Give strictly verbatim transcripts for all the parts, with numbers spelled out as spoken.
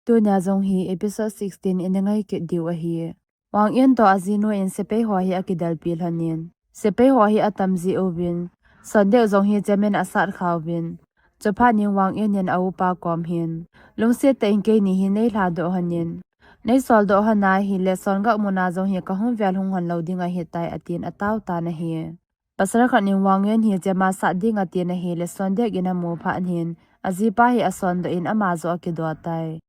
Tunia jong hi episode sixteen in ngai kit diu ahi. Wang Eun toh ajinu in sepai ho hi akidelpi lhonin, sepai ho hi atam jiuvin, Son Dek jong hi chairman asat khauvin. Chuphat in Wang Eun in aupa kom hin, lungset tah in keini hi nei lhadoh lhonin, nei soldoh lhon ahile Son Gak muna jong hi kahung vel hung lhon lou ding ahitai, atin atao tan ahi. Pasal khat in Wang Eun hi chema sat ding atin ahile Son Dek in amu phat in, ajipa hi asondoh in ama joh akidoh tai.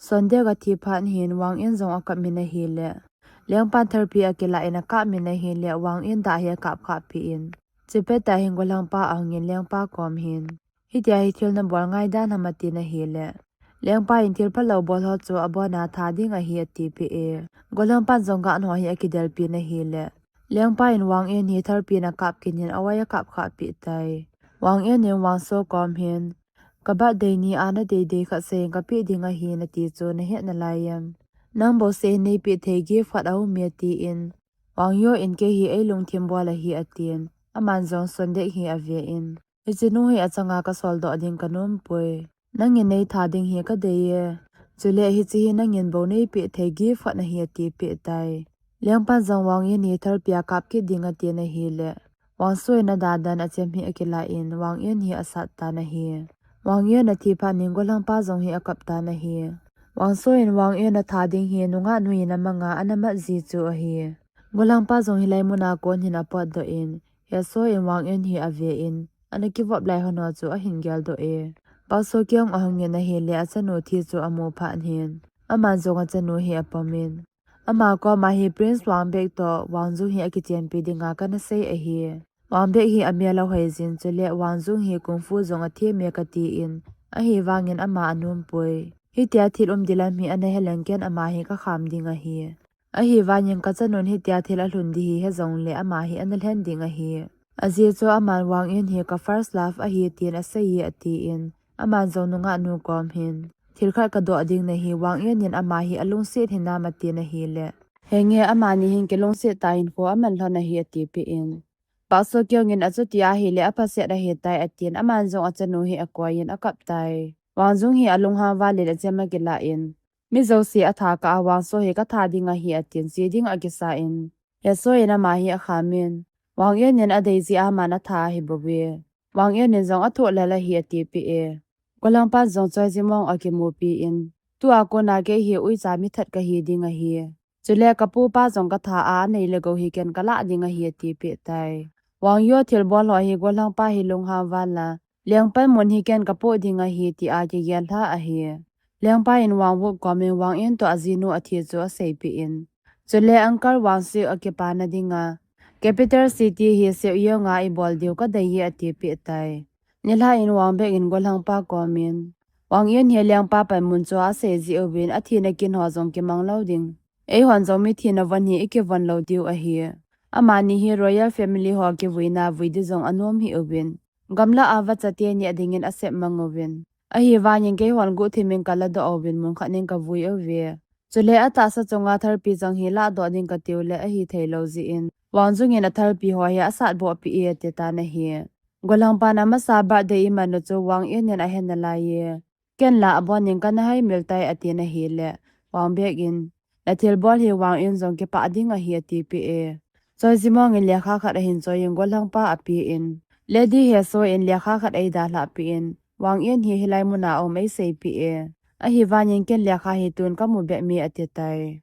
Son Dek athi phat in Wang Eun jong akap in ahile, lengpan therpi akilah in akap in ahile Wang Eun dah hi akap khah peh in. Chupet tah in gollhangpa ahungin lengpa kom hin, hitia hi thil nabol ngai dan ham atin ahile, lengpa in thil phalou bol ho chu abona tha ding ahi atipeh e. Gollhangpan jong guard ho hi akidelpi in ahile, lengpa in Wang Eun hi therpi in akap kit in awai akap khah peh tai. Wang Eun in Wang So kom hin, ka birthday ni a nadei dei khat seiyin kapeh ding ahi nati chu nahet nalai em? Nang bou seiyin neipeh thei gift khat aum e, tin Wang Yo in kei hi eilungthim bol ahi atin, aman jong Son Dek hi aven, hiche nu hi achanga kasoldoh ding kanom poi. Nangin neitha ding hi kadei e. Chule hiche hi nangin bou neipeh thei gift khat ahi atipeh tai. Lengpan jong Wang Eun hi therpi a kap kit ding atin ahile, Wang So in adadan achem hi akilah in Wang Eun hi asat tan ahi. Wang Eun athi phat in gollhangpa jong hi akap tan ahi. Wang So in Wang Eun atha ding hi nungah nu in amanga ana mat ji chu ahi. Gollhangpa jong hilai muna kon hin apotdoh in, Hae Soo in Wang Eun hi aven, ana kivop lai lhon ho chu ahin geldoh e. Park Seo Kyung ahungin ahile achanu thi chu amu phat in, aman jong achanu hi apomin, ama koma hi Prince Wang Baek toh Wang Jung hi akichenpi dinga kana sei ahi. Wang Baek hi amel ahoi jin, chule Wang Jung hi kung fu jong athem e katin, ahivangin ama anom poi. Hitia thil umdi lam hi ana he leng ken ama hi kakham ding ahi. Ahivangin kachanun hitia thil alhun ding hi he jongle ama hi ana lhen ding ahi. Ajeh chu aman Wang Eun hi ka first love ahi tin asei e atin, aman jong nungah nu kom hin, thil khat kadoh ding nahi, Wang Eun in ama hi alungset hinam atin ahile, henge amani hin kilungset tan kho aman lhon ahi atipeh in. Park Seo Kyung in achuti ahile aphaset ahitai atin, aman jong achanu hi akoiyin akap tai. Wang Jung hi alunghang val in achem akilah in, mi jouse atha kah a Wang So hi katha ding ahi atin, che ding akisa in, Hae Soo in ama hi akhamin, Wang Eun in adei jeh a aman atha ahi bouve. Wang Eun in jong athoh lel ahi atipeh e. Gollhangpan jong Choi Ji Mong akimupi in, tua kona kei hi uicha mithat kahi ding ahi. Chule kapupa jong katha a anei le gou hi ken kalah ding ahi atipeh tai. Wang Yo thilbol ho hi gollhangpa hi lunghang val a, lengpan mun hi ken kapoh ding ahi tia kigel lha ahi. Lengpa in Wang Wook komin Wang Eun toh ajinu athi chu aseipeh in, chule Uncle Wang Sik akipana dinga capital city hi Seoul a ibol diu kadei e atipeh tai. Nilhah in Wang Baek in gollhangpa komin, Wang Eun hi lengpa panmun chu asei jeh uvin athina kin ho jong kimang lou ding, eihon jong mithina von hi ikivon lou diu ahi. Amani hi royal family ho kivuina vui ding jong anom hih uvin, gamlah a vachate neh dingin asep mang uvin, ahivangin keihon guhthimin kaladoh uvin mun khat in kavui uve. Chule atahsa chunga therpi jong hi lahdoh ding katiu le ahithei lou jeh in, Wang Jung in atherpi ho hi asatboh peh e ati tan ahi. Gollhangpan amasa birthday iman u chu Wang Eun in ahe nalai e. Ken la abonin kana haimil tai atin ahile, Wang Baek in, nathilbol hi Wang Eun jong kipah ding ahi atipeh e. Choi Ji Mong in lekha khat ahin choiyin gollhangpa apen, Lady Hae Soo in lekha khat eidalhah peh in, Wang Eun hi hilai muna aum eiseipeh e. Ahivangin ken lekha hi tun kamu bep me ati tai.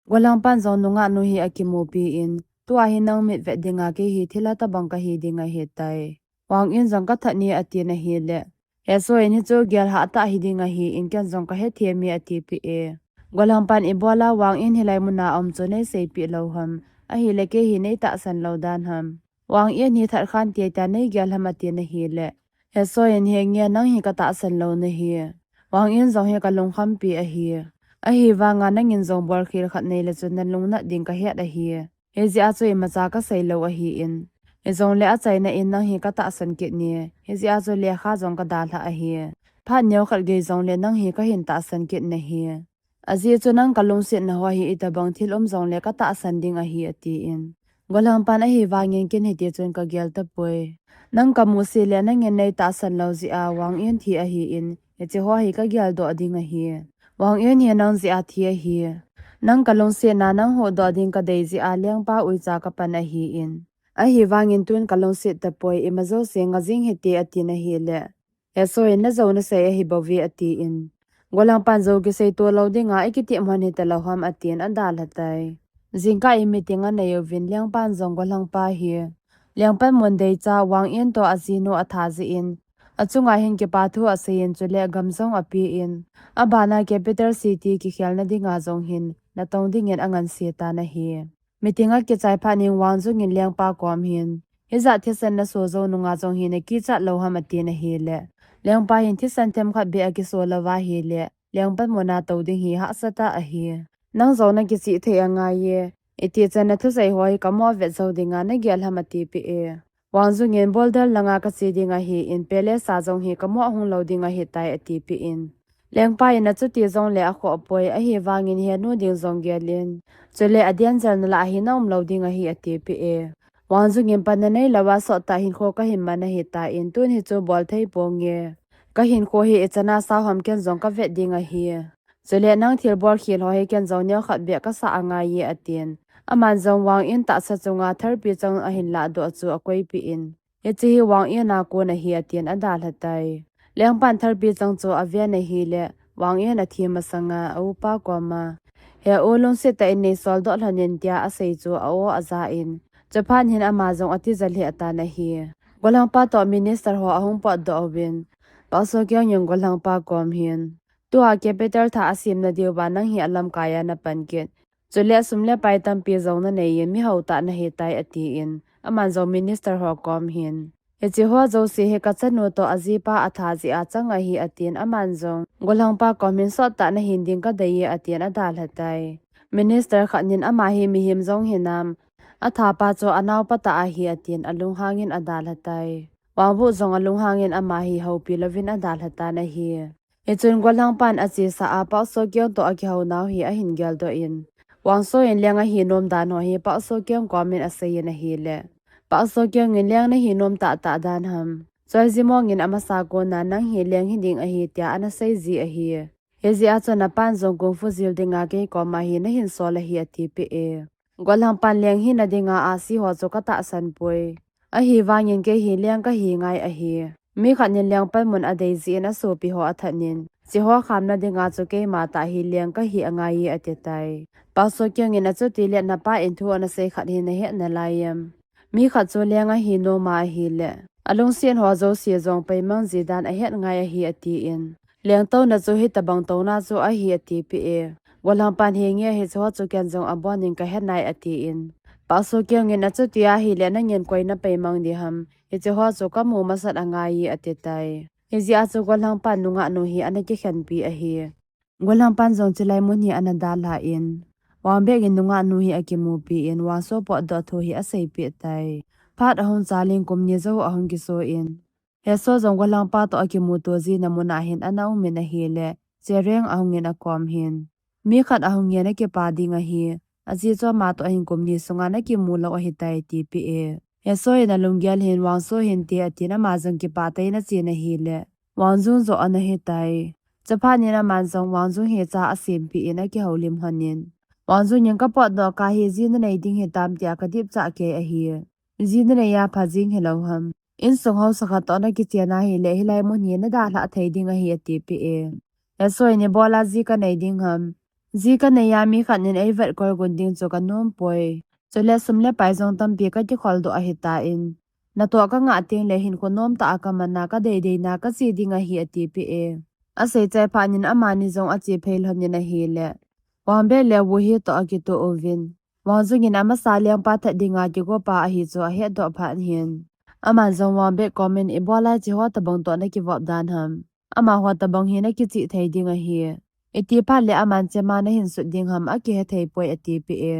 Gollhangpan jong nungah nu hi akimupi in, tua hi nang mitvet dinga kei hi thilha tobang kahi ding ahitai. Wang Eun jong kathat e atin ahile, Hae Soo in hichu gel hah tah hiding ahin ken jong kahethem e atipeh e. Gollhangpan ibola Wang Eun hilai muna aum chu neiseipeh lou ham, ahile kei hi neitahsan lou dan ham? Wang Eun hi thatkhan tei tia neigel ham atin ahile, Hae Soo in henge nang hi katahsan lou nahi. Wang Eun jong hi kalungkhampi ahi. Ahivanga nangin jong bolkhel khat neile chun nalungnat ding kahet ahi. Hijeh a chu imacha kasei lou ahin. Hijongle achaina in nang hi katahsan kit e. Hijeh a chu lekha jong kadalhah ahi. Phat neokhat gei jongle nang hi kahin tahsan kit nahi. Ajeh chu nang kalungsetna ho hi itobang thil um jongle katahsan ding ahi atin. Gollhangpan ahivangin ken hitichun kagel tapoi. Nang kamusit le nangin neitahsan lou jeh a Wang Eun thi ahin, hiche ho hi kageldoh ding ahi. Wang Yun hi nang jeh a thi ahi. Nang kalungsetna nang huhdoh ding kadei jeh a lengpa uicha kapan ahin. Ahivangin tun kalungset tapoi, imajouse ngajing hite atin ahile. Hesoin najou nasei ahibouve atin. Golhangpan jou kiseito lou dinga ikitep hon hitalou ham atin adalhatai. Jingkah in meeting anei uvin lengpan jong golhangpa hi. Lengpan mun deicha Wang Yun toh ajinu atha jeh in. Achunga hin kipa thu aseiyin chule gam jong apen. Abana capital city kikhelna dinga jong hin natong dingin anganse tan ahi. Meeting akichai phat in Wang Jung in lengpa kom hin. Hijat thisan naso jou nunga jong hin nakichat lou ham atin ahile. Lengpa hin thisan themkhat beh akiso louva ahile. Lengpan muna tou ding hi hahsa tah ahi. Nang jong nakichih thei angaiye. Itichan nathusei ho hi kamoh vet jou dinga nagel ham atipeh e. Wang Jung in boulder langa kache ding ahin palace a jong hi kamoh hung lou ding ahitai atipeh in. Lengpa in achuti jongle akhoh poi ahivangin henu ding jong gelin. Chule adian jel nalah hi naum lou ding ahi atipeh e. Wang Jung in panna neilouva sottah hinkho kahin man ahitan tun hichu bol thei ponge. Kahinkho hi ichan a sao ham ken jong kavet ding ahi. Chule nang thilbol khel ho hi ken jong neokhat beh kasah angaiye atin. Aman jong Wang Yun tahsa chunga therapy chang ahin lahdoh chu akoipeh in. Hiche hi Wang Yun a kon ahi atin adalhatai. Lengpan therapy chang chu aven ahile, Wang Yun athi masanga aupa koma. He u, lungset tah in neisol doh lhonin tia asei chu a-o ajan. Chuphat hin ama jong atija lheh tan ahi. Golhangpa toh minister ho ahung potdoh uvin. Pak Seo Kyung in golhangpa kom hin. Tua capital thah asemna diuva nang hi alamkaiya napan kit. Chule sum le pai tampi jong naneiyin mihao tah nahitai atin, aman jong minister ho kom hin. Hiche ho jouse hi kachanu toh ajipa atha jeh a chang ahi atin, aman jong golhangpa kom hin sottah nahin ding kadeiye atin adalhatai. Minister khat in ama hi mihem jong hinam, athapa chu anaopa tah ahi atin alunghangin adalhatai. Wang Wook jong alunghangin ama hi houpi louvin adalhatan ahi. Hichun golhangpan achesa a Pak Seo Kyung toh akihou nau hi ahin geldoh in. Wang Seo in leng ahi nom dan ho hi Pak Seo Kyung komin aseiyin ahile. Pak Seo Kyung in leng nahi nom tahtah dan ham. Choi Ji Mong in amasa kona nang hi leng hiding ahi tia anasei ji ahi. Hijeh a chun napan jong kung fu jil dinga kei koma hi nahin sol ahi atipeh e. Golhangpan leng hina dinga ahsi ho chu katahsan poi. Ahivangin kei hi leng kahi ngai ahi. Mi khat in lengpan mun adei jeh in asopi ho athat in. Hiche ho khamna dinga chu keima tah hi leng kahi angaiye atitai. Pak Seo Kyung in achuti le napa in thu anasei khat hi nahet nalai em. Mi khat chu leng ahi noma ahile. Alungset ho jouse jong peimang ji dan ahet ngai ahi atin. Leng touna chu hitabang touna chu ahi atipeh e. Golhangpan hi nge hiche ho chu ken jong abonin kahenai atin. Pak Seo Kyung in achuti ahile nangin koi napeimang ding ham. Hiche ho chu kamu masat angaiye atitai. Hijeh a chu golhangpan nungah nu hi anakikhenpi ahi. Golhangpan jong chulai mun hi anadalhan. Wang Baek in nungah nu hi akimupi in Wang Seo potdoh thu hi aseipeh tai. Phat ahung chalin kum ni jou ahung kiso in. Hae Soo jong golhangpa toh akimuto jina muna hin ana umin ahile, Che Ryung ahungin akom hin. Mi khat ahungin akipa ding ahi, aji chu ama toh ahin kum ni sunga nakimu lou ahitai tipeh e. Hae Soo in alunggel hin Wang Seo hinte atin ama jong kipah tah in achen ahile, Wang Jung joh anahitai. Chuphat in aman jong Wang Jung hi cha asempeh in akihoulim lhonin. Wang Jung in kapotdoh kah hi ji nanei ding hitam tia kadipchah kei ahi. Ji nanei a pha jing hilou ham. Insung haosa khat toh nakichen ahile hilai mun hi nadalhah thei ding ahi atipeh e. Hae Soo in ibola ji kanei ding ham. Ji kanei a mi khat in eivet koi gun ding chu kanom poi. Chule sum le pai jong tampi kakikhol doh ahitan. Natoh kangah tengle hinkho nomtah a kaman a kadeideina kache ding ahi atipeh e. Asei chai phat in amani jong ache phei lhonin ahile. Wang Baek le Woo Hee toh akitoh uvin. Wang Jung in amasa lengpa that dinga kigopa ahi chu ahetdoh phat hin. Aman jong Wang Baek komin ibola hiche ho tabang toh nakivop dan ham. Amaho tabang hi nakichih thei ding ahi. Itih phat le aman chema nahin sut ding ham akihe thei poi atipeh e.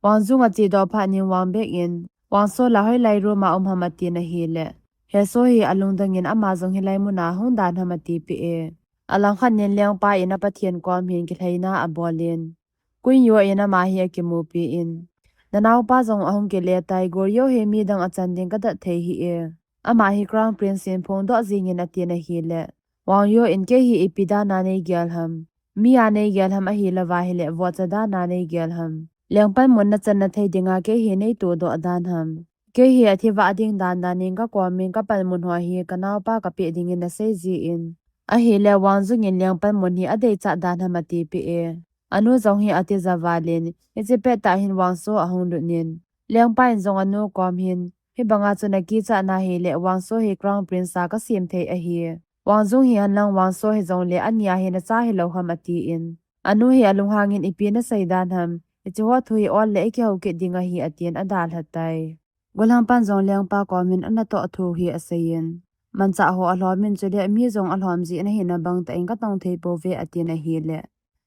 Wang Jung achedoh phat in Wang Baek in, Wang Seo la hoilai room a um ham atin ahile. Hae Soo hi alungdong in ama jong hilai muna hung dan ham atipeh e. Alangkhat in lengpa in a Pathen kom hin kilhaina abolin. Queen Yoo in ama hi akimupi in. Nanaopa jong ahung kile tai, Goryeo hi midang achan ding kadat thei hih e. Ama hi Crown Prince in phongdoh jingin atin ahile. Wang Yoo in kei hi ipi dana neigel ham. Mi a nei gel ham ahilou va ahile vohcha dan a nei gel ham? Lengpan mun na channa thei dinga kei hi nei todoh dan ham? Kei hi athi vah ding dan dan in ka kom in ka panmun ho hi ka naopa ka peh dingin na sei jin. Ahile Wangjung in lengpan mun hi adeichat dan ham atipeh e. Anu jong hi atija val in, hiche pettah hin Wangso ahung lut in. Lengpa in jong anu kom hin, hibanga chu na kichat na hile Wangso hi Crown Prince a ka sem thei ahi. Wangjung hi henlang Wangso hijongle ani a hi na cha hilou ham atin. Anu hi alunghang in ipi na sei dan ham, hiche ho thu hi ol le i kihou kit ding ahi atin adalha tai. Golhangpan jong lengpa kom in ana toh thu hi asei in. Manchah ho alhom in chule mi jong alhom jeh in ahi na bang tah in ka tong thei pouve atin ahile.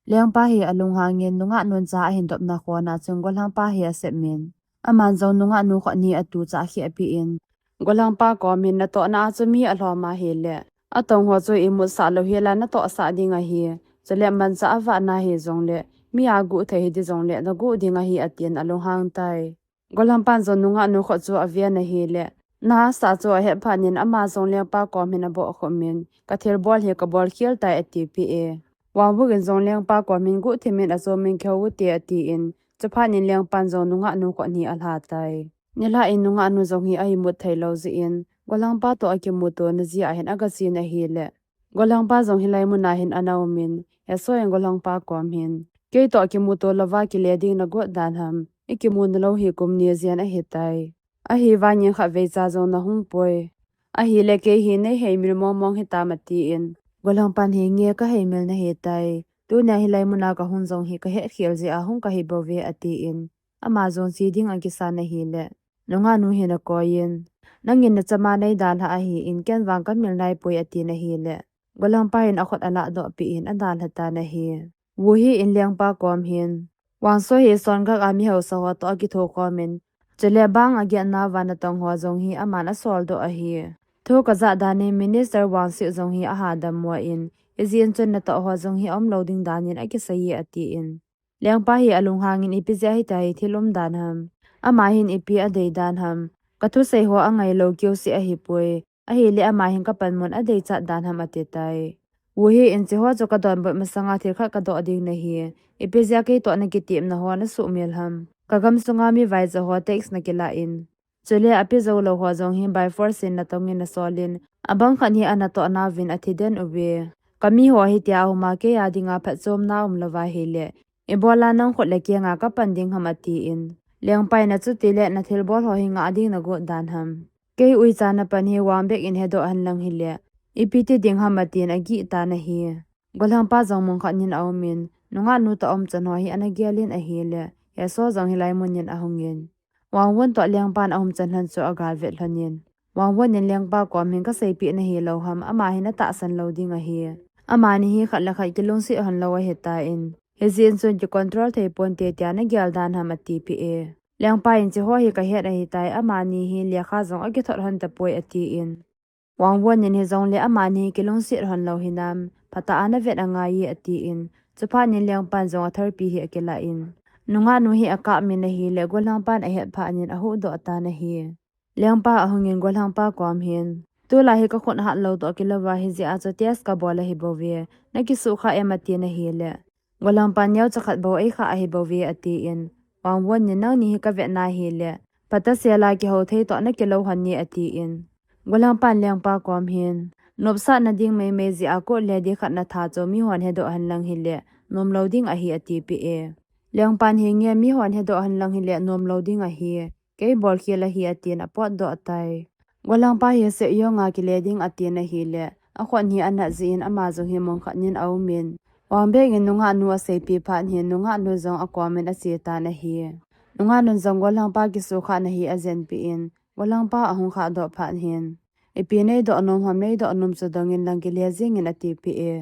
Lengpa hi alunghang in nungah nun cha ahin dopna khon a chun golhangpa hi asep in. Aman jong nungah nu khat ni atucha kheh apeh in. Golhangpa kom in na tohna a chu mi alhom ahile. Atong ho chu imut sah lou hel a na tohsah ding ahi. Chule manchah avah na hijongle, mi a guh thei hiti jongle, na guh ding ahi atin alunghang tai. Golhangpan jong nungah nu khat chu aven ahile. Na asah chu ahet phat in ama jong lengpa kom hin abohkhum in, ka thilbol hi ka bol khel tai atipeh e. Wangwook in jong lengpa kom hin guh thim in achom in kihou ute atin, chuphat in lengpan jong nungah nu khat ni alha tai. Nilhah in nungah nu jong hi a imut thei lou jeh in, golhangpa toh akimuto na jeh a hin aga chen ahile. Golhangpa jong hilai mun a hin ana um in, Heso in golhangpa kom hin. Kei toh kimuto louva kile ding na got dan ham, i kimu na lou hi kum ni jen ahi tai. Ahivangin khatvei cha jong na hung poi. Ahile kei hi nei heimil mong mong hitam atin. Golhangpan hi nge ka heimil na hi tai. Tunia hilai mun a ka hung jong hi ka het khel jeh a hung ka hi bouve atin. Ama jong che ding akisan ahile. Nungah nu hin akoi in. Nangin na chama nei dalha ahin ken vang ka mil naipoi atin ahile. Golhangpa in akhut alah doh peh in adalha tan ahi. Woo Hee in lengpa kom hin. Wangso hi Songak a mi hausa ho toh akithokhom in. Chule bang agiat nauva natong ho jong hi aman asol doh ahi. Thu kajah dan in Minister Wang Sik jong hi aha dammo in. Hijeh in chun natoh ho jong hi aum lou ding dan in akisei e atin. Lengpa hi alunghang in ipi jeh a hitia hi thil um dan ham. Ama hin ipi adei dan ham. Ka thusei ho angai lou keu seh ahipoi. Ahile ama hin ka panmun adeichat dan ham ati tai. Woo Hee in hiche ho chu ka donbut masanga thil khat ka doh ding nahi. Ipi jeh a kei toh na kitepna ho na suhmil ham. Ka gamsunga mi vaicha ho tax na kilah in. Chule ape jou lou ho jong hi by force in natong in nasol in, abang khat hi anatoh nauvin athi den uve. Ka mi ho hitia aum a kei a dinga phatchomna um louva ahile. Ibola nang khut le kenga ka pan ding ham atin. Lengpa in achuti le na thilbol ho hi ngah ding na got dan ham. Kei uicha na pan hi Wang Baek in hedoh hen lang hile. Ipi ti ding ham atin agih tan ahi. Golhangpa jong mun khat nin aum in, nungah nu toh aumchan ho hi ana gel in ahile. Heso jong hilai mun in ahung in. Wang Won toh lengpan aumchan lhon chu agal vet lhon in. Wang Won in lengpa kom hin ka seipeh nahi lou ham, ama hin atahsan lou ding ahi. Amani hi khat le khat kilungset hon lou ahi tan. Hijeh in chun ki control thei ponte tia na gel dan ham atipeh e. Lengpa in hiche ho hi ka het ahi tai, amani hi lekha jong akithot hon tapoi atin. Wang Won in hijongle amani kilungset hon lou hinam, phatah a na vet angai e atin. Chuphat in lengpan jong atharpi hi akilah in. Nungah nu hi akap min ahile golhangpan ahet phat in ahuhdoh tan ahi. Lengpa ahung in golhangpa kom hin. Tulai hi ka khut hat lou toh kilouva hijeh a chu test ka bol ahi bouve. Na kisukha em atin ahile. Golhangpan neocha khat bou eikhah ahi bouve atin. Wang Won in nangni hi ka vet na hile. Phatah sela kihou thei toh na kilou hon ni atin. Golhangpan lengpa kom hin. Nopsahna ding meimei jeh a kot le di khat na tha chu mihon hedoh hen lang hile. Nom lou ding ahi atipeh e. Lengpan hi nge mihon hedoh hen lang hile nom lou ding ahi. Kei bolkhel ahi atin apotdoh tai. Golhangpa hi Sehyong a kile ding atin ahile. Akhut hi anat jeh in ama jong hi mun khat nin aum in. Wang Baek in nungah nu aseipeh phat hin nungah nu jong akom in ache tan ahi. Nungah nun jong golhangpa kisukhahna hi ajenpeh in. Golhangpa ahung khahdoh phat hin. Ipi nei doh nom ham, nei doh nom chu dong in lang kile jeng in atipeh e.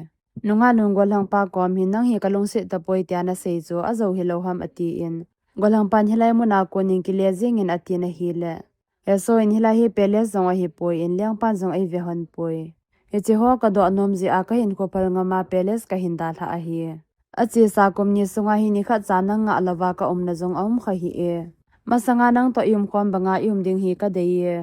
Nungah nun golhangpa kom hin nang hi ka lungset tapoi tia na sei chu ajou hilou ham atin. Golhangpan hilai mun a kon in kile jeng in atin ahile. Heso in hilai hi palace jong ahipoi in lengpan jong eive hon poi. Hiche ho ka doh nom jeh a ka hinkho phal ngam a palace ka hin dalha ahi. Achesa kum ni sunga hi nikhat cha nang ngah louva ka umna jong aum kha hih e. Masanga nang toh i um khom banga i um ding hi ka dei e.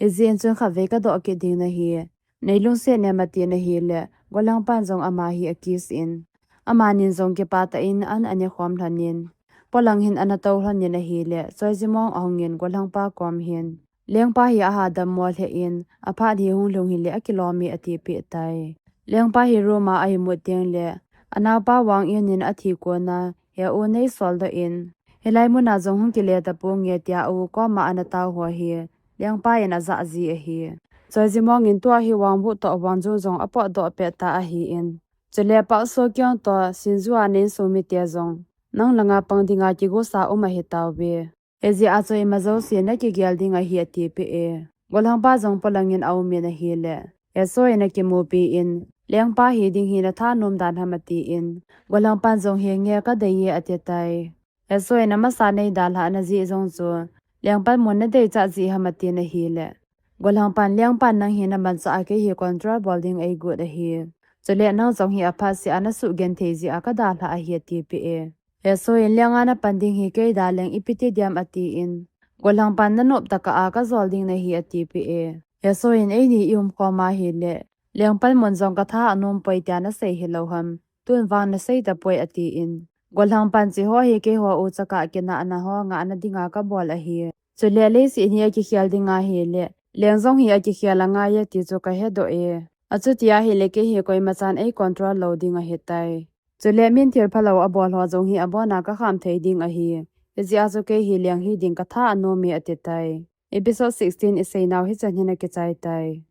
Hijeh in chun khatvei ka doh kit ding nahi. Nei lungset nem atin ahile, golhangpan jong ama hi akiss in. Amanin jong kipah tah in an anekhom lhonin, polang hin ana tou lhonin ahile, Choi Ji Mong ahungin Golhangpa kom hin, Lengpa hi aha dammo lheh in, aphat hi hung lhung hile akilom e atipeh tai. Lengpa hi room a aimut teng le, anaopa Wang Yun in athi kona, he u nei soldoh in, hilai muna jong hung kile tapou nge tia u koma ana tao ho hi, Lengpa in ajah ji ahi. Choi Ji Mong in tua hi Wang Wook toh Wang Jung jong apotdoh pet ta ahin. Chule Park Seo Kyung toh Shin Ju a neinsung mite jong, nang langa pang dinga kigosa um ahi tauve. Hijeh a chu ima jouse nakigel ding ahi atipeh e. Golhangpa jong polangin aumin ahile, Hae Soo in akimupi in, Lengpa hi ding hi natha nom dan ham atin, Golhangpan jong henge kadei e ati tai. Hae Soo in amasa nei dalhah na jeh jong chu, Lengpan mun nadei chat jeh ham atin ahile, Golhangpan Lengpan nang hi namanchah a kei hi control bol ding eigot ahi. Chule nang jong hi aphat sea nasuh genthei jeh a kadalhah ahi atipeh e. Hae Soo in Leng a napan ding hi kei daleng ipi ti diam atin, Golhangpan nanop tah a kajol ding nahi atipeh e. Hae Soo in eini iumkhom ahile, Lengpan mun jong katha anom poi tia nasei hilou ham, tun vang nasei tapoi atin, Golhangpan cheho hi keiho ucha kah kinahna ho ngahna dinga kabol ahi. Chule leiset hi akikhel ding ahile, Leng jong hi akikhel angai e ti chu kahedoh e. Achuti ahile kei hi koimachan eicontrol lou ding ahitai. Chule min thil phalou abol ho jong hi abona kakham thei ding ahi. Hijeh a chu kei hi Leng hiding katha anom e ati tai. Episode sixteen iseinau hichan hin akichai tai.